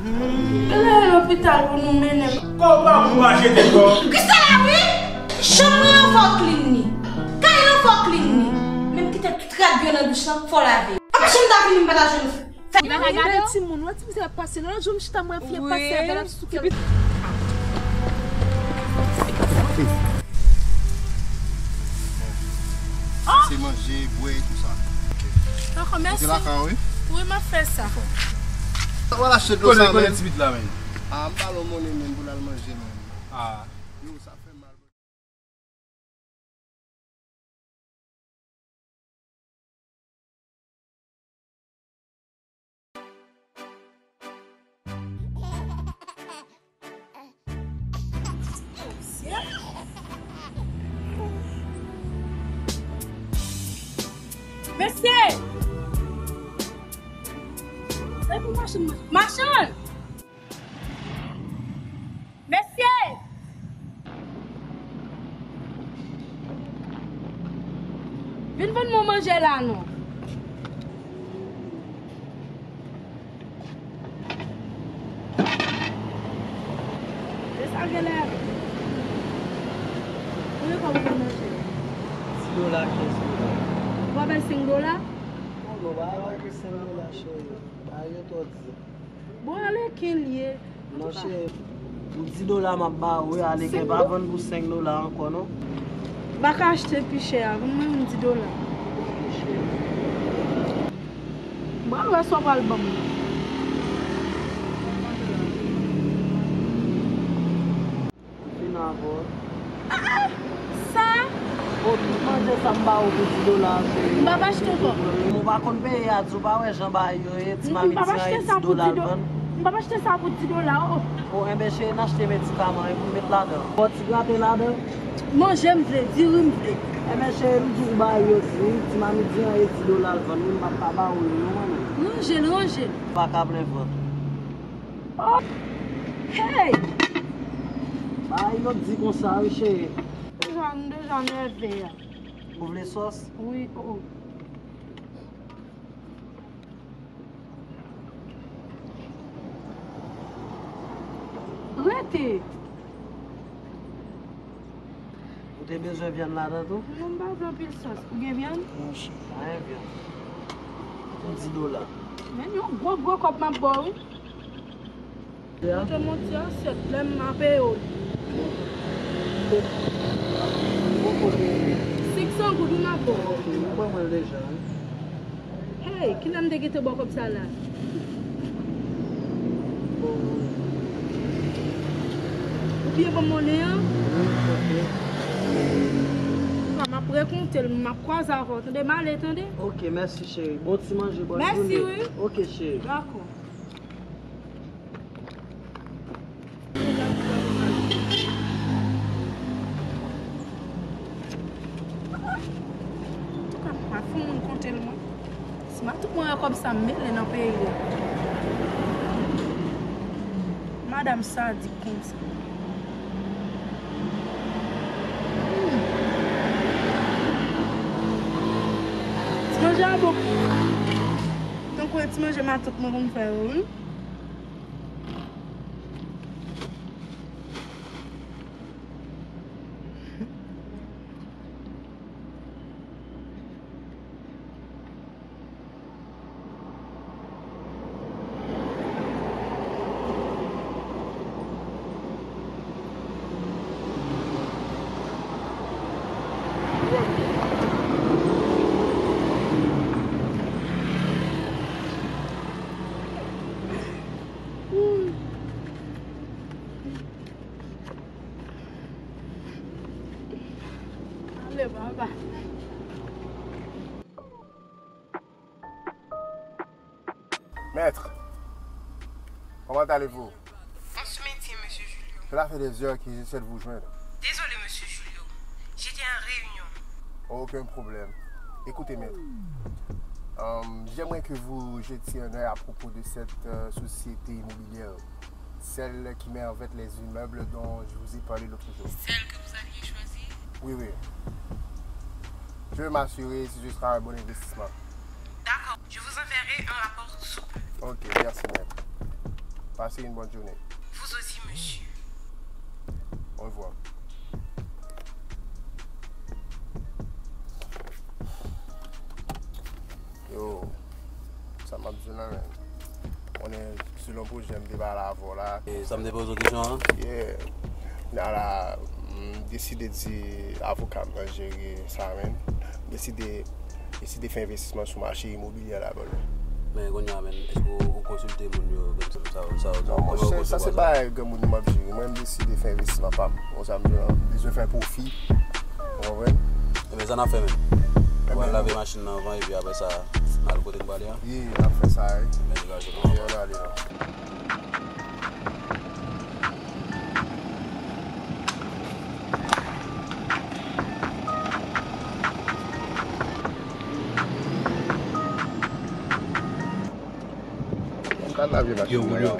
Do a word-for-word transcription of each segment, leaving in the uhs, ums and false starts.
Lè lopital pou nou mennen m. Kò w pa pou mache de kò. Kristala, wi! Chanm mwen an fò w klin li. Kay lan fò w klin li. Menm kite tout rad yo nan douch lan, fò w lave. Anpeche m ta vini, m pa ta jwenn fè. Li pa ka gade w. Timoun, lòt timoun se ap pase. Lòt jou m chita, m wè fi ap pase avè l ap souke l. Se manje, bwè, tout sa. Dakò, mèsi. Ou te lakay ou, wi? Wi, m ap fè sa. Sa w al achte dlo sa, men? Konnen ti pit la, men. Ah, m pa lè w monnen, men, pou l al manje, men. Ah. Yo, sa fè mal. Mesye! Mesye! Se pou machann, machann! Mesye! Vin vann mwen manje la non. E sa genlè. Konbyen kòb ou manje? Dis dola, kenz dola. Ou pa bay senk dola? Non, non, pa bay senk dola, cheri. Ba yo twò di. Bon, ale ken l ye? Non, cheri, pou dis dola m ap ba ou, ale ken pa vann pou senk dola ankò, non. M pa ka achte pi chè a, vann mwen yon dis dola. M pral wè sa w pral ban m. Fin avè w. Ah, ah, sa? O, tout manje sa m ba ou pou dis dola, cheri. M p ap achte ankò. Ou pa konn peyi a, di w pa wè jan bagay yo ye, ti mamit di an e dis dola l vann. M p ap achte sa pou dis dola, o. O, enben, cheri, n achte medikaman epi n met ladan. Fò ti graten ladan. Manje m vle, diri m vle. Enben, cheri, m di w bagay yo di, ti mamit di an e dis dola l vann, wi, m p ap ka ba ou li non, mwen menm. Ranje l, ranje l. Pa ka plen vant. Oh! Hey! Bagay yo di konsa, wi, cheri. Deja, m deja nève a. Ou vle sòs? Wi, oh. Rete! Ou te bezwen vyann ladan tou? Non, m pa vle anpil sòs. Ou gen vyann? Non, cheri, pa gen vyann. Pou dis dola. Men yon gwo, gwo kòb m ap ba w, wi. Ou te monte asyèt, lè m ap peye w li. Senk san goud, wi, m ap ba w. Ok, mwen pran mwen l deja, wi. Hey, kilè m te gentan ba w kòb sa la? Ou byen ban m monnen an? Wi, ok. M ap rekonte l, m ap kwaze avè w, tande, m ale, tande? Ok, mèsi, cheri. Bon ti manje, bòn jounen. Mèsi, wi. Ok, cheri. Dakò. Antouka, m pa fè moun konte l, mwen. Si matant mwen wè kòb sa, m mele nan peyi a. Madanm sadik konsa. Hmm. Ti manje a bon. Tankou ti manje matant mwen konn fè yo, wi. Ale, baba. Maître, comment allez-vous? On se maintient, monsieur Julio. Cela fait des heures que j'essaie de vous joindre. Désolé, monsieur Julio. J'étais en réunion. Aucun problème. Écoutez, maître. Euh, j'aimerais que vous jetiez un œil à propos de cette, euh, société immobilière. Celle qui met en vente les immeubles dont je vous ai parlé l'autre jour. Celle que vous aviez choisie? Oui, oui. Je veux m'assurer si ce sera un bon investissement. D'accord, je vous enverrai un rapport sous peu. Ok, merci, maître. Passez une bonne journée. Vous aussi, monsieur. Au revoir. Yo, sa m ap di w la, men. Konnen, selon pwojè m te pale avè w la. E sa m te poze w kesyon an? Yeah. Kounye a la, m deside di avoka m nan jere sa, men. M deside, deside fè envestisman sou mache imobilye la, brother. Men kounye a, men, èske w, w konsilte moun yo, menm sa, sa, sa, sa, Non, monchè, sa se bagay granmoun yo m ap jere. Mwen, m deside fè envestisman pa m. Ou konn sa m di w la, m bezwen fè pwofi. Ou konprann? Ebyen, sa n ap fè, men. Ou al lave machin nan anvan, epi apre sa, n al kote n prale a. Yeah, n ap fè sa, wi. Men degaje nou. Yeah, ann ale non. Yo, Julio.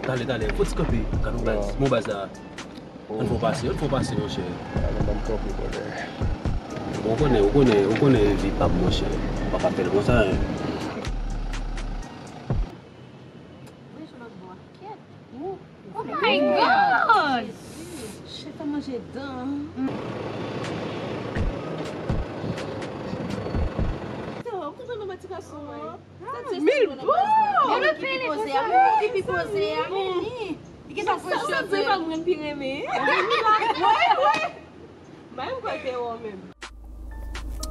Talè, talè. Fò ti kanpe. Gad yon baz. Bon baz la. Ann fè w pase, ann fè w pase, monchè. Bon, ou konnen, ou konnen, ou konnen vi pa m, monchè. M pa ka fè l konsa, en. Wi, sou lòt bò a. Kèt. Oh my God! Chèf a manje dan. Mil bon! Mwen ki pi poze a, mwen ki pi poze a. Li gen sa fè cheve. Sa mwen pi renmen. Wi, wi. Mwen m kwè te wè menm.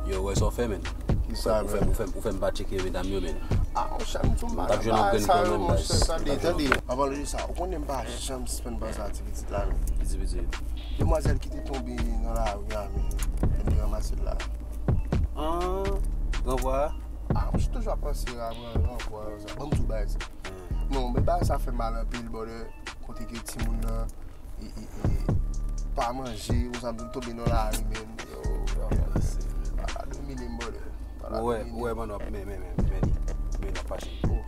Yo, wè sa w fè, men. Kisa, ou fè, men? Ou fè, ou fè m pa tcheke medam yo, men. Ah, monchè, m tou mal. M t ap jwenn yon grenn kanmenm, baz. Tande, tande. An palan de sa, ou konnen m pa janm sispann panse a ti pitit la, men. Piti, piti. Demwazèl ki te tonbe nan lari a, men. Yo te ranmase l la. An, ranvwa a? Ah, monchè, toujou ap panse a ranvwa a, sa. Ban m di w bagay sa. Non, men bagay sa fè mal anpil, brother. Kote ke timoun nan e, e, e, pa manje, ou sa m tonbe nan lari, men. Yo, pa, pa domine m, brother. Pa domine m. Ou wè, man, men, men, men, men li. Men l ap fache. Oh.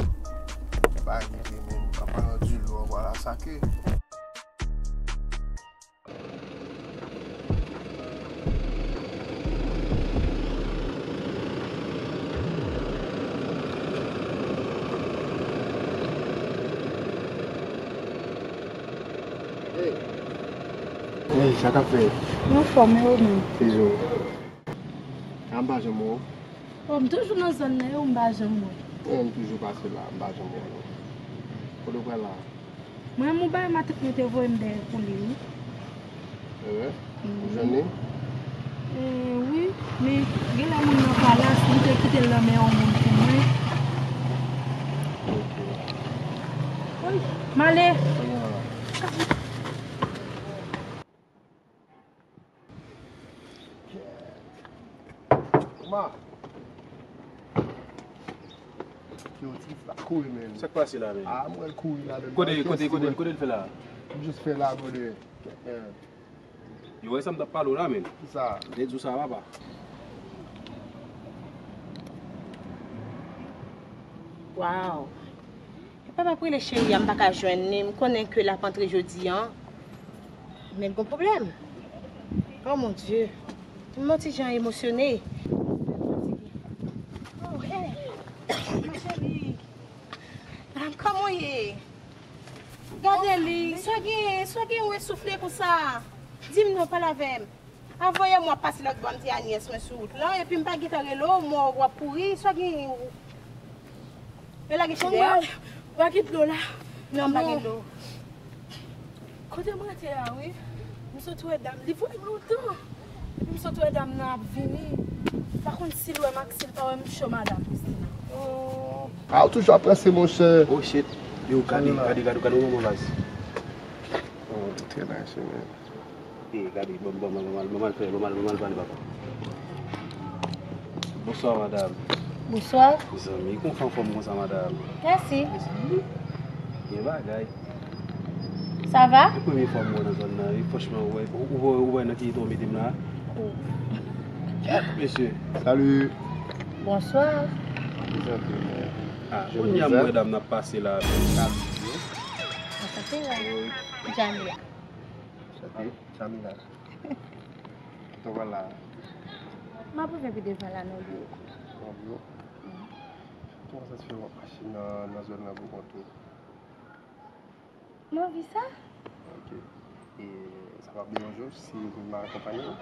Pa rive, men. An palan de lò, vwala sa ke. Hey, sa k ap fèt? M anfòm, e ou menm? Se zo. A m pa janm wè w. Oh, m toujou nan zòn nan, e ou m pa janm wè w? Bon, m toujou pase la, m pa janm wè w non. Kote w pral la? Mwen, m yon bagay matant mwen te voye m dèyè pou li, wi. Evre? Ou jwenn li? E, wi, men genlè moun nan pa la, li te kite l nan men yon moun pou mwen. Ok. Wi, m ale. Kòman? Ma. Yo, ti f la kouri, men. Sa k pase la, men? Ah, m wè l kouri la, men. Kote, kote, kote, kote l fè la? M jis fè la, brother. Yo, wè sa m t ap pale w la, men. Kisa? M te di w sa, papa. Wow. Epa m ap rele cheri a, m pa ka jwenn li. M konnen ke l ap antre jodi a. Men gon pwoblèm. Oh mon Dieu. M yon ti jan emosyone. Oh, hey. Ma chérie. Ah, kòman w ye? Gade li. Sa gen, sa gen, ou esoufle konsa? Di m non, pale avè m. Avan yè m w ap pase lòt bò, m te a nyès mwen sou wout lan, epi m pa gentan rele w, m wè w ap kouri, sa w gen? Yo lage chè dèyè w? Ou pa gen dlo la? Non, m pa gen dlo. Kote m rete a, wi. M sot wè dam, li voye m lontan. Epi m sot wè dam nan ap vini. M pa konn si l wè m ak si l pa wè m, cho madanm Christina. Oh. Ah, ou toujou ap ranse, monchè. Oh shit. Yo, gade, gade, gade, gade yon moman baz. Oh, trè nice, man. E, gade, ban, ban, ban, ban, ban m al fè, ban m al, ban m al pale papa. Bonswa, madanm. Bonswa. Mezanmi, kòman w fè anfòm konsa, madanm? Mèsi. Mezanmi, gen bagay. Sa va? Se premye fwa m wè w nan zòn nan, e franchman, ou wè, ou, ou wè, ou wè nan ki eta w mete m la? Oh. Kèt, mesye. Salut. Bonswa. Prezante, men. Ah, kounye a m wè dam nan ap pase la. Anchante, Jamila. Anchante. Jamila. Kòman w pral la? M ap rive pi devan la, nan biro. Nan biro? Kòman sa se fè w ap mache nan, nan zòn nan pou kont ou? Mwen anvi sa. Ok. E sa p ap deranje w si m akonpanye w?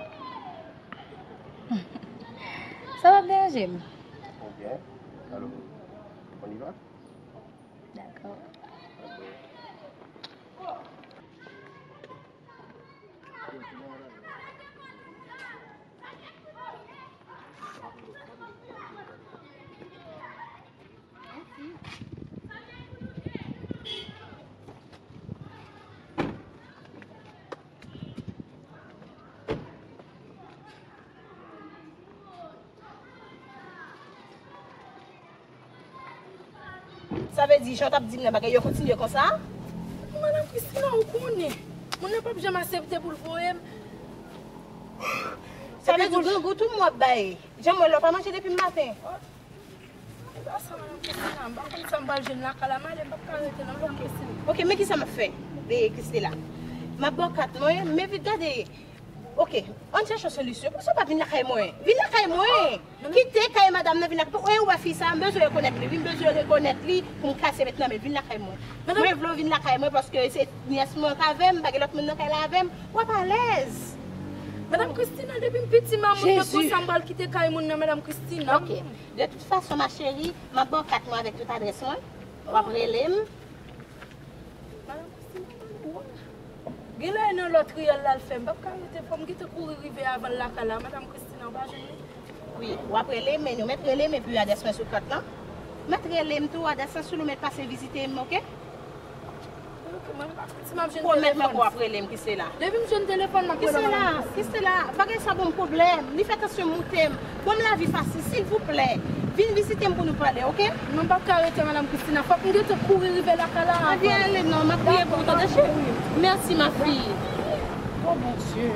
Sa p ap deranje m. Ok. Alò, on y va? Dakò. Sa vle di, jan w t ap di m nan, bagay yo kontinye konsa? Madanm Christina, ou konnen, moun nan p ap janm aksepte pou l voye m. Sa vle di, grangou tou m w ap bay. Jan m wè la, w pa manje depi maten. E pa sa, madanm Christina, m pa konn sa m pral jwenn lakay la, m ale, m p ap ka rete non, madanm Christina. Ok, men kisa m ap fè, e, Christela? M ap ba w kat mwen, men vit gade. Ok, ann chèche yon solisyon. Poukisa w pa vin lakay mwen? Vin lakay mwen! Kite kay madanm nan, vin lakay mwen. Ou wè fi sa a, m bezwen rekonèt li. Wi, m bezwen rekonèt li pou m kase met nan men. Vin lakay mwen. Mwen vle w vin lakay mwen paske se nyès mwen k avè m, pa gen lòt moun nan kay la avè m. W ap alèz. Madanm Christina, depi m piti, mamoun nan konsa, m pral kite kay moun nan, madanm Christina. Ok. De tout fason, ma chérie, m ap ba w kat mwen avèk tout adrès mwen. W ap rele m. Madanm Christina, genlè e nan lòt riyèl la l fè. M p ap ka rete, fò m gentan kouri rive avan l lakay la. Madanm Christina, ou pa jwenn li? Wi, w ap rele m, men nou mèt rele m epi adrès mwen sou kat lan. Mèt rele m tou, adrès lan sou li, mèt pase vizite m, ok? Ok, mwen pa santi m ap jwenn telefòn. Pwomèt mwen ke w ap rele m, Christela. Depi m jwenn telefòn, m ap rele w, madanm Christina. Christela, Christela, bagay sa ban m pwoblèm. Li fè tansyon m moute m. Ban m lavi fasil, silvouplè. Vin vizite m pou nou pale, ok? Non, m p ap ka rete, madanm Christina. Fòk m gentan kouri rive lakay la avan. Anvi ale non, m ap priye pou ou, tande cheri. Mèsi, ma fille. Oh, Bondye,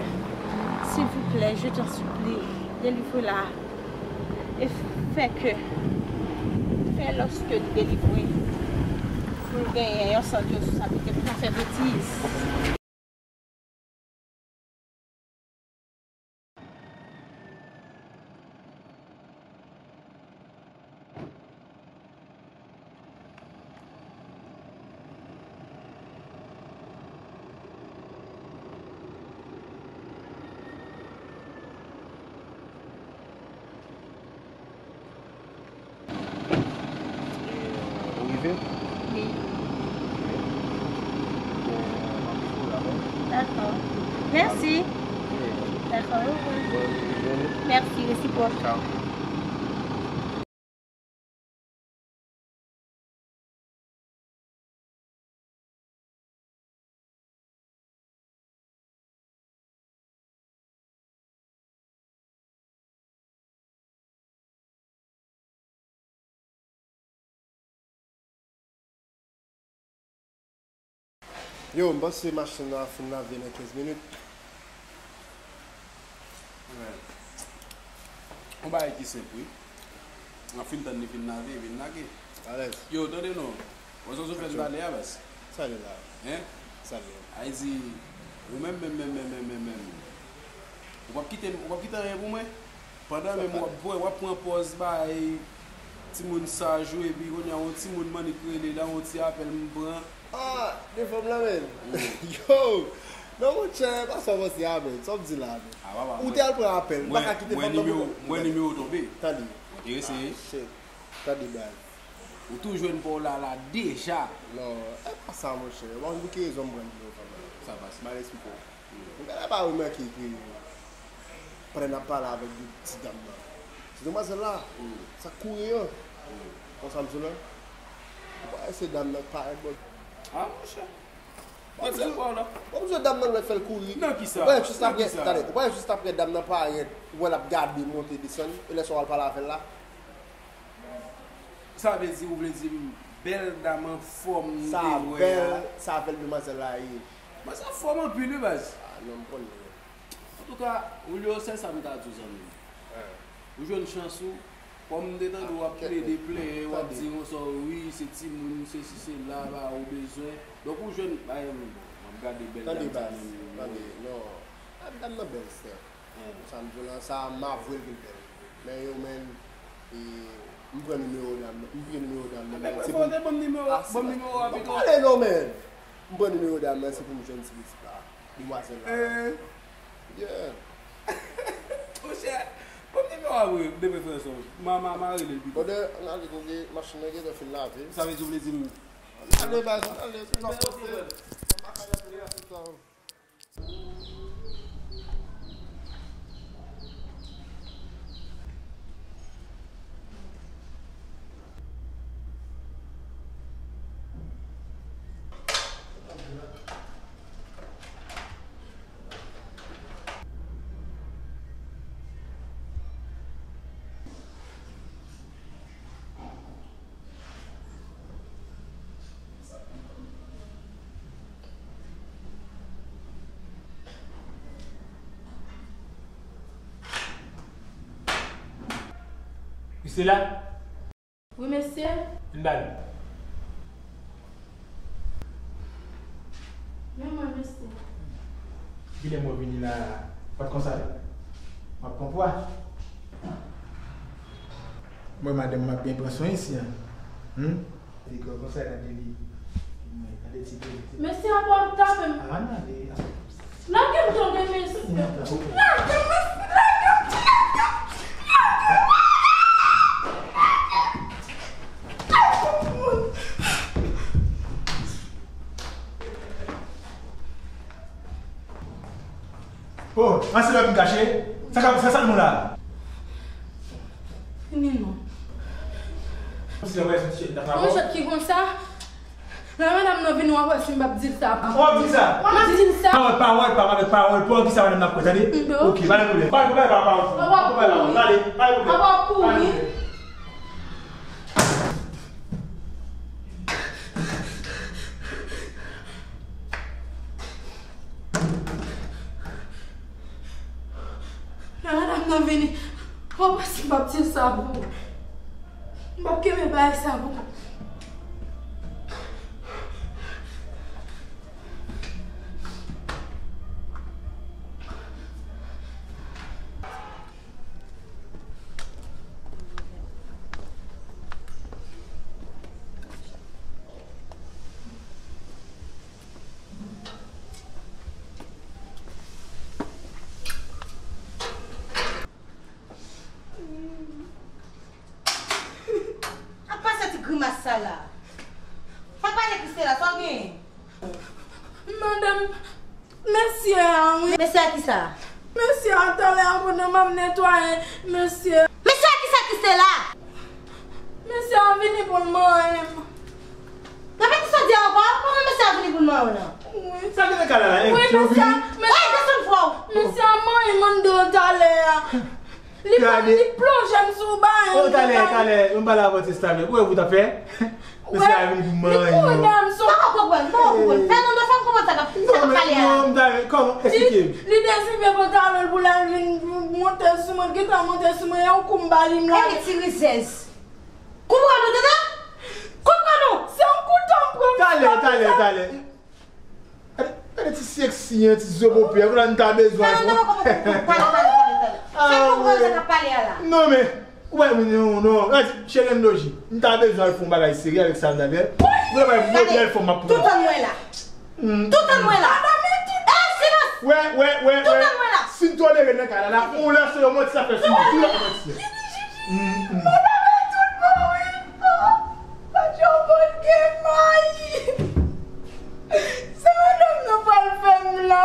silvouplè, je t'en supplie, delivre la. E fè ke, fè lòske li delivre, pou l genyen yon sant yo sou sa, pou l pa fè betiz. Ou rive? Wi. Dakò. Mèsi. Dakò. Mèsi, resipwòk. Tchao. Yo, m panse machin nan ap fin lave nan kenz minit. Yon bagay ki senp, wi. M ap fin tann li fin lave, vin lage. Alèz. Yo, tande non. Wè sa w fè m talè a, baz? Sa li la? Hein? Sa li? Ayiti, ou menm, menm, menm, menm, menm, menm, menm. Ou p ap kite m, ou p ap kite anyen pou mwen? Pandan menm w ap, w ap pran pòz bay timoun saj ou, epi kounye a yon timoun m annik rele la, yon ti apèl m pran. Ah, de fanm lan menm. Yo! Non, monchè, pa sa w panse a, menm. Sa w ap di la, menm? Ou te al pran apèl, m pa ka kite fanm nan pou. Mwen nimewo tonbe. Tande. Mwen te eseye. Ah, shit. Tande, baz. Ou tou jwenn pa w la, la deja. Non, e pa sa, monchè. Ou pa konn pou ki rezon m pran nimewo fanm nan. Sa pase. M al eksplike w. Ou genlè pa remake ke pandan n ap pale avèk de ti dam nan, ti demwazèl la, sa k kouri an, konsa m sou la, ou pa wè se dam nan k parèt bò. Ah, monchè. Mwen di w, w ap wè dam nan lè fè l kouri. Nan kisa? Ou pa wè jis apre, tande, ou pa wè jis apre dam nan parèt, ou wè l ap gade monte desann, e lè sa w al pale avè l la? Sa vle di, ou vle di m bèl dam anfòm m te wè a? Sa bèl, sa bèl demwazèl la ye. Mwen sa fòm anpil wi baz. Ah non, m konn li. Antouka, Julio, sèl sa m ka di w zanmi m. Ou jwenn chans ou, kòm m te tande w ap plede plenyen, w ap di konsa, wi, se timoun, se si, se la, ba ou bezwen. Donk ou jwenn, ba, m ap gade bèl dam sa menm. Tande, non. Ah, dam nan bèl, sè. Sa m di w la, sa m avwe l ke l bèl. Men yo menm, e, m pran nimewo dam nan, m pran nimewo dam nan, men se pou m. Ban m nimewo a pito. Pale non, men. M pran nimewo dam nan, se pou m jwenn ti pitit la. Demwazèl la. Eh. Yeah. Monchè, ban m nimewo a, wi, bebe frè sè w. Ma, ma, ma rele l pito. Brother, ann ale kote machin nan gentan fin lave. Sa vle di w vle di m. Ann ale, baz, ann ale, tout sa pase. Ann pa fè anpil la, tout sa. Priscilla? Wi, mesye. Vin ba li. Men mwen, mesye. Kilè mwen vini la, pa t konsa. M ap pran pwa. Mwen, madanm, m ap byen pran swen isi a. Hmm? Li konsa, gade li. Gade ti bebe. Mesye, apa w ap tape m? Ah, gade. Lage m tande, mesye. Lage m, mesye, lage m, lage m, lage m. Oh, anse lòt m kache. Sa k ap, sa, sa nou la? Fini non. Yon jwèt ki konsa. Lè madanm nan vini, w ap wè si m p ap di l sa. W ap di l sa? W ap di l sa. Pawòl, pawòl, pawòl, pawòl, pawòl, ki sa madanm nan ap kwè, tande? Ok, pa gen pwoblèm. Pa gen pwoblèm, pa gen pwoblèm. Pawòl, pawòl, pawòl. Tande, pa gen pwoblèm. Pawòl, kouri. Lè madanm nan vini, w ap wè si m p ap di l sa pou ou. M p ap kenbe bagay sa pou ou. Apa sa ti grimas sa la? Sa pale Christella, sa w genyen? Madanm, mesye a, wi. Mesye a kisa? Mesye a talè a pandan m ap netwaye, mesye. Mesye a kisa Christella? Mesye a vini pou l manyen m. Repete sa w di a ankò, kòman mesye a vini pou l manyen w lan? Wi. Sa ki nan kay la la? Wi, mesye a, mesye a, desann vwa w. Mesye a manyen m anndan talè a. Li pa, li plonje m sou bagay. Oh, talè, talè, m pale avè w, sista, men ou wè ou t ap fè? Mesye a vini pou manyen w. Li kouri dèyè m sou. Papa konprann, papa konprann. Fè non, non, fè m konprann sa k ap, sa k ap pale a. Non, m ta, kòman? Eksplike m. Li, li dezipe pantalon l pou l al vin monte sou mwen, gentan monte sou mwen, yon kou m ba li, m lage. Epi ti rizèz. Konprann ou, tande? Konprann ou? Se yon kouto m pran. Talè, talè, talè. Gade, gade ti seksi an, ti zo popi an, kounye a n ta bezwen. Talè, talè, talè, talè, talè. Fè m konprann sa k ap pale a la. Non, men, ou wè, non, non, gade, cheri, ann loji. M ta bezwen al fè yon bagay serye avèk sa m ta fè. Ou wè, m ap pran. Tout an mwen la. Hmm. Tout an mwen la. Eh, silans! Wè, wè, wè, wè. Tout an mwen la. Si n tolere nan kay la, la, on lè se yon manti sa fè sou nou. Tout yon manti. Hmm, hmm. Madanm, tout bon, wi. Patyon bon gen may. Sa madanm nan pral fè m la.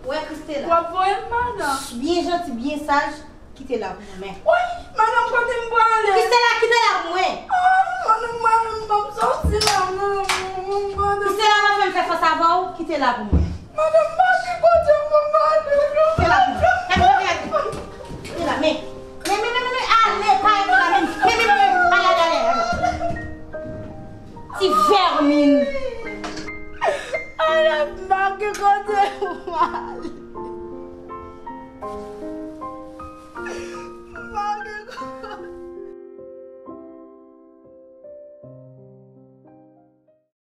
Wè, Christella. W ap voye m, madanm. Byen janti, byen saj, kite la pou mwen. Woy, madanm, kote m prale? Christella, kite la pou mwen. Ah, madanm, madanm, ban m sòti la, madanm, madanm. Christella, m ap fè m fè fòs avè w, kite la pou mwen. Madanm, pa gen kote m pou m ale, non. Kite la pou mwen. Kite la, men. Men, men, men, men, men, ale, pa rete la, men. Men, men, men, men, ale, ale, ale, ale. Ti vèmin. Ala, m pa gen kote pou m ale.